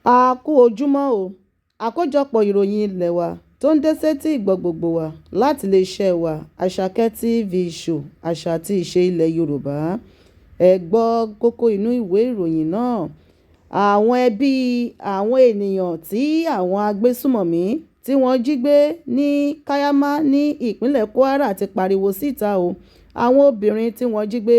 A kú ojúmọ́ o. Àkójọpọ̀ ìròyìn ilé wa tó ń dé sétí ìgbọ́ gbogbo wa láti iléeṣẹ́ wa Àṣàkẹ́ TV Show, àṣà àti ìṣe ilẹ̀ Yorùbá. Ẹ gbọ́ kókó inú ìwé ìròyìn náà. Àwọn ẹbí àwọn ènìyàn tí àwọn agbésùmọ̀mí tí wọ́n jí gbé ní Kaiama ní ìpínlẹ̀ Kwara ti pariwo síta o. Àwọn obìnrin tí wọ́n jí gbé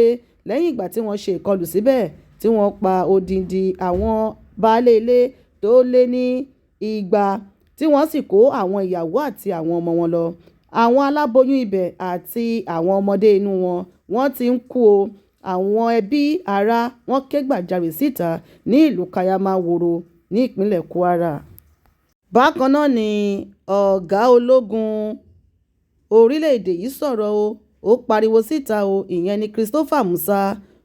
lẹ́yìn ìgbà tí wọ́n ṣe ìkọlù síbẹ̀ tí wọ́n pa odindi àwọn baálé ilé tó lé ní igba tí wọ́n sì kó àwọn ìyàwó àti àwọn ọmọ wọn lọ. Àwọn aláboyún ibẹ̀ àti àwọn ọmọdé inú wọn, wọ́n ti ń kú o. Àwọn ẹbí ará wọn ké gbàjarè síta ní ìlú Kaiama Woro ní ìpínlẹ̀ Kwara. Bákan náà ni ọ̀gá ológun orílẹ̀-èdè yìí sọ̀rọ̀ o. Ó pariwo síta o, ìyẹn ni Christopher Musa,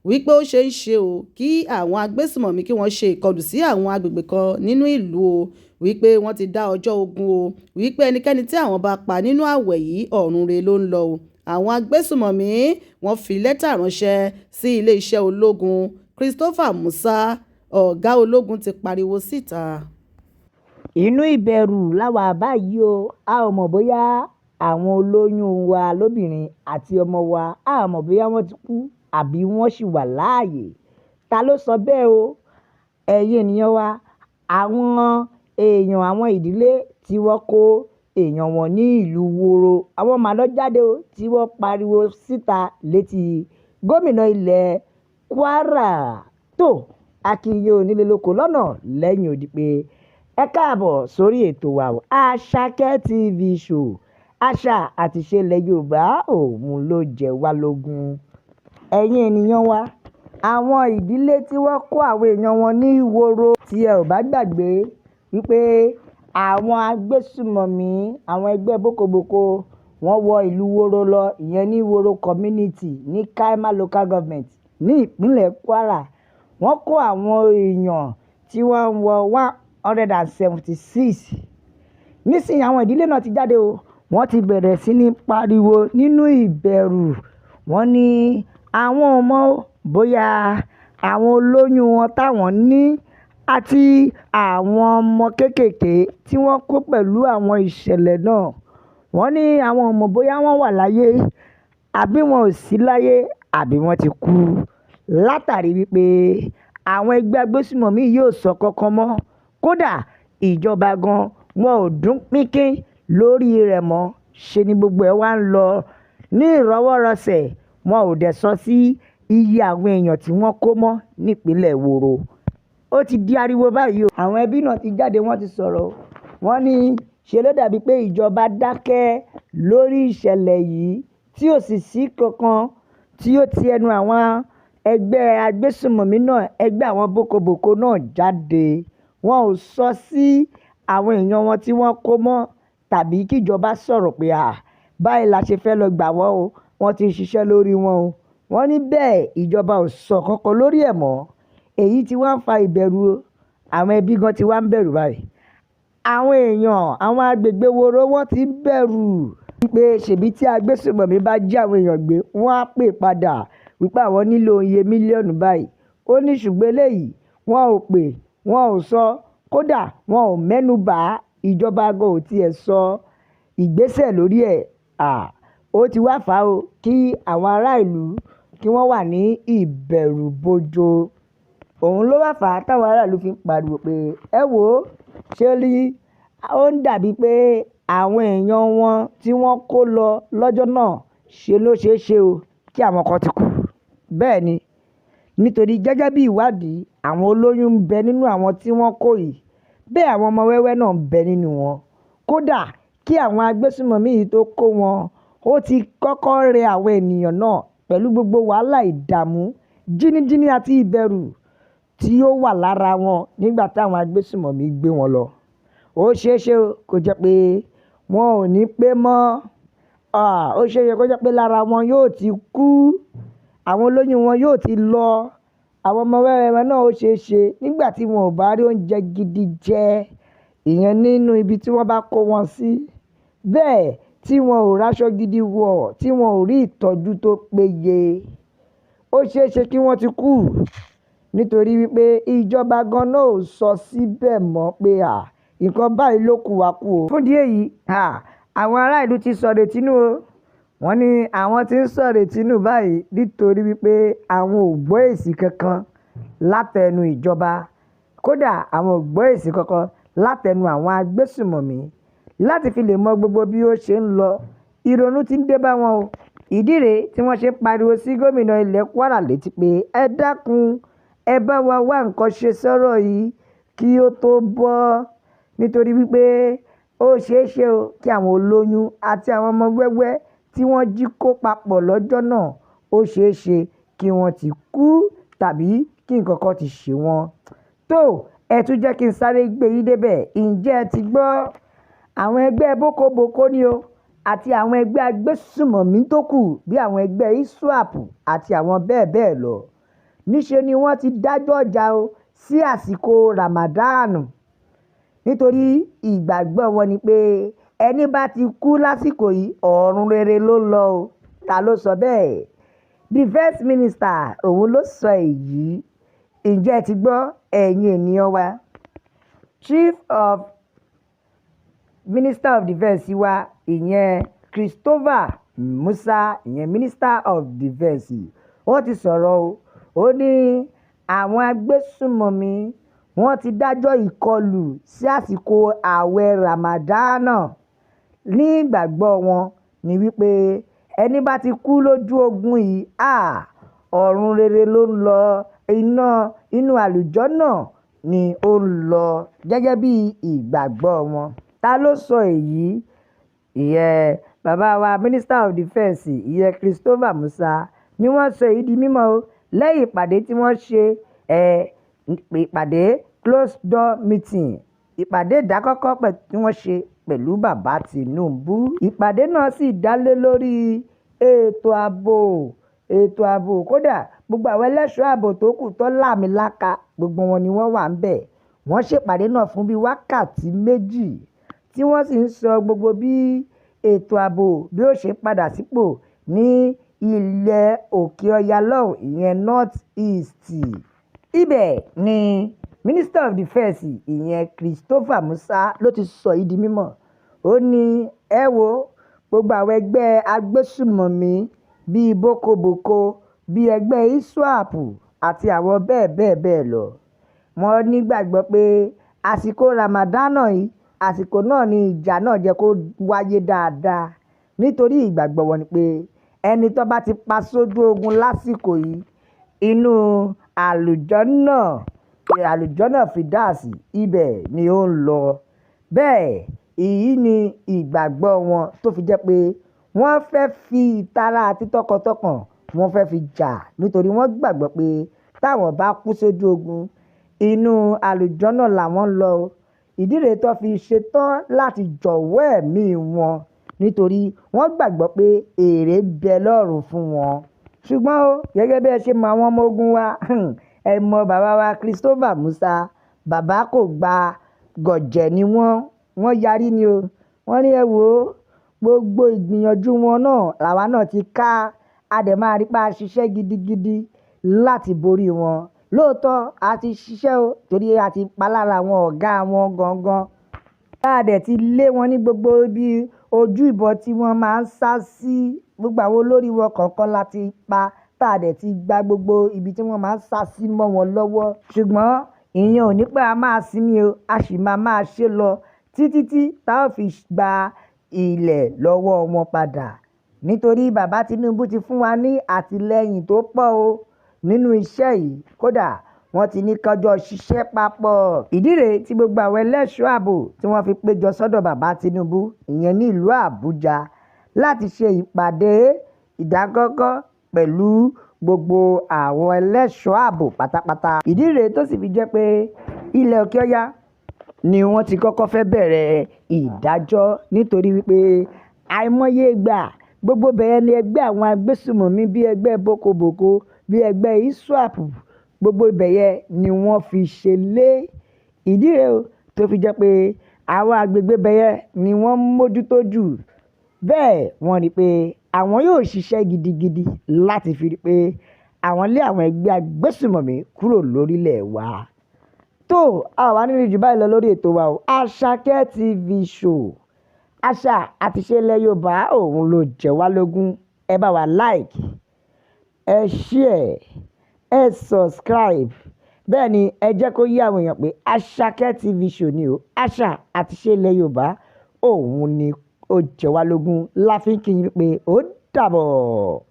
wípé ó ṣe é ṣe o kí àwọn agbésùmọ̀mí kí wọ́n ṣe ìkọlù sí àwọn agbègbè kan nínú ìlú o, wípé wọ́n ti dá ọjọ́ ogun o, wípé ẹnikẹ́ni tí àwọn bá pa nínú àwẹ̀ yìí ọ̀run re ló ń lọ o. Àwọn agbésùmọ̀mí wọ́n fi lẹ́tà ránṣẹ́ sí iléeṣẹ́ ológun. Christopher Musa, ọ̀gá ológun, ti pariwo síta. Inú ìbẹ̀rù la wà báyìí o. A ò mọ̀ bóyá àwọn olóyún wa lóbìnrin àti ọmọ wa, a ò mọ̀ bóyá wọ́n ti kú àbí wọ́n ṣì wà láàyè. Ta ló sọ bẹ́ẹ̀ o? Ẹ̀yin ènìyàn wa, àwọn èèyàn àwọn ìdílé tí wọ́n kó èèyàn wọn ní ìlú Woro, àwọn màá jáde o tí wọ́n pariwo síta létí gómìnà ilẹ̀ Kwara tó akínyìn onílé lóko lọ́nà lẹ́yìn odi pé ẹ káàbọ̀ sórí ètò wa o, Àṣàkẹ́ TV Show, àṣà àti ìṣe ilẹ̀ Yorùbá òun ló jẹ wá lógún. Ẹ̀yin ènìyàn wa, àwọn ìdílé tí wọ́n kó àwọn èèyàn wọn ní Woro, tí ẹ ò bá gbàgbé wípé àwọn agbésùmọ̀mí àwọn ẹgbẹ́ bókobòko wọ́n wọ ìlú Woro lọ, ìyẹn ní Woro Community ní Kaima Local Government ní ìpínlẹ̀ Kwara. Wọ́n kó àwọn èèyàn tí wọ́n wọ 176. Nísìnyí àwọn ìdílé náà ti jáde o, wọ́n ti bẹ̀rẹ̀ sí ní pariwo nínú ìbẹ̀rù. Wọ́n ní àwọn ò mọ̀ bóyá àwọn olóyún wọn táwọn ní àti àwọn ọmọ kéékèèké tí wọ́n kó pẹ̀lú àwọn ìṣẹ̀lẹ̀ náà. Wọ́n ní àwọn ò mọ̀ bóyá wọ́n wà láyé àbí wọn ò sí láyé àbí wọ́n ti kú. Látàrí wípé àwọn ẹgbẹ́ agbésùmọ̀mí yóò sọ kankan mọ́. Kódà ìjọba gan wọn ò dún pínpín lórí rẹ̀ mọ́. Ṣé ni gbogbo ẹ̀ wá ń lọ ní ìrọwọ́rọsẹ̀. Wọn ò dẹ̀ sọ sí iye àwọn èèyàn tí wọ́n kó mọ́ nípínlẹ̀ Woro. Ó ti di ariwo báyìí o. Àwọn ẹbí náà ti jáde, wọ́n ti sọ̀rọ̀ o. Wọ́n ní ṣe ló dàbí pé ìjọba dákẹ́ lórí ìṣẹ̀lẹ̀ yìí tí ò sì sí kankan tí ó ti ẹnu àwọn ẹgbẹ́ agbésùmọ̀mí náà, ẹgbẹ́ àwọn bókobòko náà jáde. Wọn ò sọ sí àwọn èèyàn wọn tí wọ́n kó mọ́ tàbí kí ìjọba sọ̀rọ̀ pé à, báyìí la ṣe fẹ́ lọ gbà wọ́n o, wọ́n ti ń ṣiṣẹ́ lórí wọn o. Wọ́n ní bẹ́ẹ̀ ìjọba ò sọ kankan lórí ẹ̀ mọ́. Èyí tí wọ́n ń fa ìbẹ̀rù o. Àwọn ẹbí gan tí wá ń bẹ̀rù báyìí. Àwọn èèyàn àwọn agbègbè Woro wọ́n ti ń bẹ̀rù wípé ṣèbí tí agbésùmọ̀mí bá jí àwọn èèyàn gbé, wọ́n á pè padà wípé àwọn nílò iye mílíọ̀nù báyìí. Ó ní ṣùgbọ́n eléyìí wọn ò pè, wọn ò sọ, kódà wọn ò mẹ́nú bà, ìjọba gan ò tiẹ̀ sọ ìgbésẹ̀ lórí ẹ̀. À, ó ti wá fà ó kí àwọn ará ìlú kí wọ́n wà ní ìbẹ̀rù bojo. Òun ló wá fà á táwọn ará ìlú fi ń pariwo pé ẹ wò ó, ṣé rí, ó ń dàbí pé àwọn èèyàn wọn tí wọ́n kó lọ lọ́jọ́ náà ṣe ló ṣe é ṣe o kí àwọn kan ti kú. Bẹ́ẹ̀ ni, nítorí gẹ́gẹ́ bí ìwádìí, àwọn olóyún ń bẹ nínú àwọn tí wọ́n kó yìí, bẹ́ẹ̀ àwọn ọmọ wẹ́wẹ́ náà ń bẹ nínú wọn. Kódà kí àwọn agbésùmọ̀mí yìí tó kó wọn, ó ti kọ́kọ́ rẹ àwọn ènìyàn náà pẹ̀lú gbogbo wàhálà ìdààmú, jíníjíní àti ìbẹ̀rù tí ó wà lára wọn nígbà táwọn agbésùmọ̀mí gbé wọn lọ. Ó ṣe é ṣe kó jẹ́ pé wọn ò ní pé mọ́. À, ó ṣe é ṣe kó jẹ́ pé lára wọn yóò ti kú. Àwọn olóyún wọn yóò ti lọ. Àwọn ọmọ wẹ́wẹ́ wọn náà ó ṣe é ṣe nígbà tí wọn ò bá rí oúnjẹ gidi jẹ, ìyẹn nínú ibi tí wọ́n bá kó wọn sí. Bẹ́ẹ̀ tí wọn ò ráṣọ gidi wọ̀, tí wọn ò rí ìtọ́jú tó péye. Ó ṣe é ṣe kí wọ́n ti kú. Nítorí wípé ìjọba gan-an ò sọ síbẹ̀ mọ́ pé nǹkan báyìí ló kù wá kú o. Fún ìdí èyí, àwọn ará ìlú ti sọ̀rètí nù o. Wọ́n ní àwọn tí ń sọ̀rètí nù báyìí nítorí wípé àwọn ò gbọ́ èsì kankan látẹnu ìjọba. Kódà àwọn ò gbọ́ èsì kankan látẹnu àwọn agbésùmọ̀mí láti fi lè mọ gbogbo bí ó ṣe ń lọ. Ìrònú ti ń dé bá wọn o. Ìdí rèé tí wọ́n ṣe ń pariwo sí gómìnà ilẹ̀ Kwara létí pé ẹ dákun, ẹ bá wa wá nǹkan ṣe sọ́rọ̀ yìí kí ó tó bọ́. Nítorí wípé ó ṣeé ṣe o kí àwọn olóyún àti àwọn ọmọ wẹ́wẹ́ tí wọ́n jí kó papọ̀ lọ́jọ́ náà, ó ṣeé ṣe kí wọ́n ti kú tàbí kí nǹkan kan ti ṣe wọ́n. Tó, ẹ tún jẹ́ kí n sáré gbé yín débẹ̀. Ǹjẹ́ ẹ ti gbọ́? Àwọn ẹgbẹ́ bókobòko ni o àti àwọn ẹgbẹ́ agbésùmọ̀mí tó kù bí àwọn ẹgbẹ́ ISWAP àti àwọn bẹ́ẹ̀ bẹ́ẹ̀ lọ. Níṣe ni wọ́n ti dájọ́ ọjà o sí àsìkò Ramadan. Nítorí ìgbàgbọ́ wọn ni pé ẹni bá ti kú lásìkò yìí, ọ̀run rere ló ń lọ o. Ta ló sọ bẹ́ẹ̀? Defence Minister òun ló sọ èyí. Ǹjẹ́ ẹ ti gbọ́, ẹ̀yin ènìyàn wa? Chief of Minister of Defence wa, ìyẹn Christopher Musa, ìyẹn Minister of Defence, ó ti sọ̀rọ̀ o. Ó ní àwọn agbésùmọ̀mí wọ́n ti dájọ́ ìkọlù sí àsìkò ààwẹ̀ Ramadan. Ní ìgbàgbọ́ wọn ni wípé ẹni bá ti kú lójú ogun yìí, ọ̀run rere ló ń lọ, iná inú àlùjọ́nnà ni ó ń lọ gẹ́gẹ́ bí ìgbàgbọ́ wọn. Ta ló sọ èyí? Ìyẹn bàbá wa Minister of Defence, ìyẹn Christopher Musa ni wọ́n sọ èyí di mímọ̀ o lẹ́yìn ìpàdé tí wọ́n ṣe, ìpàdé closed door meeting, ìpàdé ìdákọ́kọ́ tí wọ́n ṣe pẹ̀lú bàbá Tinubu. Ìpàdé náà sì dá lé lórí ètò ààbò, ètò ààbò. Kódà gbogbo àwọn ẹlẹ́ṣọ́ ààbò tó kù tó làmìlaka, gbogbo wọn ni wọ́n wà níbẹ̀. Wọ́n ṣèpàdé náà fún bí wákàtí méjì tí wọ́n sì ń sọ gbogbo bí ètò ààbò bí ó ṣe padà sípò ní ilẹ̀ òkè ọya lọ́hùn, ìyẹn North East. Ibẹ̀ ni Minister of Defence, ìyẹn Christopher Musa ló ti sọ èyí di mímọ̀. Ó ní ẹ wo gbogbo àwọn ẹgbẹ́ agbésùmọ̀mí bíi bókobòko, bíi ẹgbẹ́ ISWAP àti àwọn bẹ́ẹ̀ bẹ́ẹ̀ bẹ́ẹ̀ lọ. Wọ́n nígbàgbọ́ pé àsìkò Ramadan yìí, àsìkò náà ni ìjà náà jẹ́ kó wáyé dáadáa. Nítorí ìgbàgbọ́ wọn ni pé ẹni tó bá ti pa sójú ogun lásìkò yìí, inú àlùjọ́nnà, àlùjọ́nnà fìdáàsì, ibẹ̀ ni ó ń lọ. Bẹ́ẹ̀ èyí ni ìgbàgbọ́ wọn tó fi jẹ́ pé wọ́n fẹ́ fi ìtara àti tọkàntọkàn wọ́n fẹ́ fi jà nítorí wọ́n gbàgbọ́ pé táwọn bá kú sójú ogun, inú àlùjọ́nnà làwọn ń lọ. Ìdí rèé tó fi ṣetán láti jọ̀wọ́ ẹ̀mí wọn nítorí wọ́n gbàgbọ́ pé èrè ń bẹ lọ́run fún wọn. Ṣùgbọ́n o, gẹ́gẹ́ bí ẹ ṣe mọ àwọn ọmọ ogun wa, ẹ mọ bàbá wa Christopher Musa, bàbá kò gba gọ̀jẹ̀ ni wọ́n, wọ́n yarí ni o. Wọ́n ní ẹ wò ó, gbogbo ìgbìyànjú wọn náà làwa náà ti ká. A dẹ̀ máa rí pé a ṣiṣẹ́ gidigidi láti borí wọn. Lóòótọ́ a ti ṣiṣẹ́ o torí a ti pa lára àwọn ọ̀gá wọn gangan. A dẹ̀ ti lé wọn ní gbogbo ibi ojú ìbọn tí wọ́n máa ń sá sí. Gbogbo àwọn olórí wọn kọ̀ọ̀kan la ti pa tá a dẹ̀ ti gba gbogbo ibi tí wọ́n máa ń sá sí mọ́ wọn lọ́wọ́. Ṣùgbọ́n ìyẹn ò ní pé a máa sinmi o, a sì máa máa ṣe lọ títí tí tá ò fi gba ilẹ̀ lọ́wọ́ wọn padà. Nítorí bàbá Tinubu ti fún wa ní àtìlẹ́yìn tó pọ̀ o nínú iṣẹ́ yìí. Kódà wọ́n ti ní kọjọ ṣiṣẹ́ papọ̀. Ìdí rèé tí gbogbo àwọn ẹlẹ́ṣọ́ ààbò tí wọ́n fi péjọ sọ́dọ̀ bàbá Tinubu, ìyẹn ní ìlú Àbújá, láti ṣe ìpàdé ìdákọ́kọ́ pẹ̀lú gbogbo àwọn ẹlẹ́ṣọ́ ààbò pátápátá. Ìdí rèé tó sì fi jẹ́ pé ilẹ̀ òkè ọya ni wọ́n ti kọ́kọ́ fẹ́ bẹ̀rẹ̀ ìdájọ́ nítorí wípé àìmọye ìgbà gbogbo bẹ̀rẹ̀ ni ẹgbẹ́ àwọn agbésùmọ̀mí bíi ẹgbẹ́ bókobòko, bíi ẹgbẹ́ ISWAP, gbogbo ibẹ̀ yẹn ni wọ́n fi ṣe lé. Ìdí rèé o tó fi jẹ́ pé àwọn agbègbè bẹ̀yẹn ni wọ́n mójútó jù. Bẹ́ẹ̀ wọ́n rí pé àwọn yóò ṣiṣẹ́ gidigidi láti fi rí pé Àwọn lé àwọn ẹgbẹ́ agbésùmọ̀mí kúrò lórílẹ̀ wa. Tó àwa nínú jù báyìí lọ lórí ètò wa o, Àṣàkẹ́ TV Show, àṣà àti ìṣe ilẹ̀ Yorùbá òun ló jẹ wá lógún. Ẹ bá wa like, ẹ share, ẹ subscribe. Bẹ́ẹ̀ ni, ẹ jẹ́ kó yé àwọn èèyàn pé Àṣàkẹ́ TV Show ni o. Àṣà àti ìṣe ilẹ̀ Yorùbá òun ni ó jẹ wá lógún láfi kí n pé ó dàbọ̀.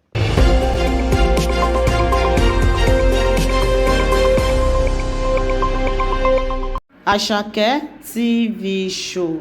Àṣàkẹ́ TV Show.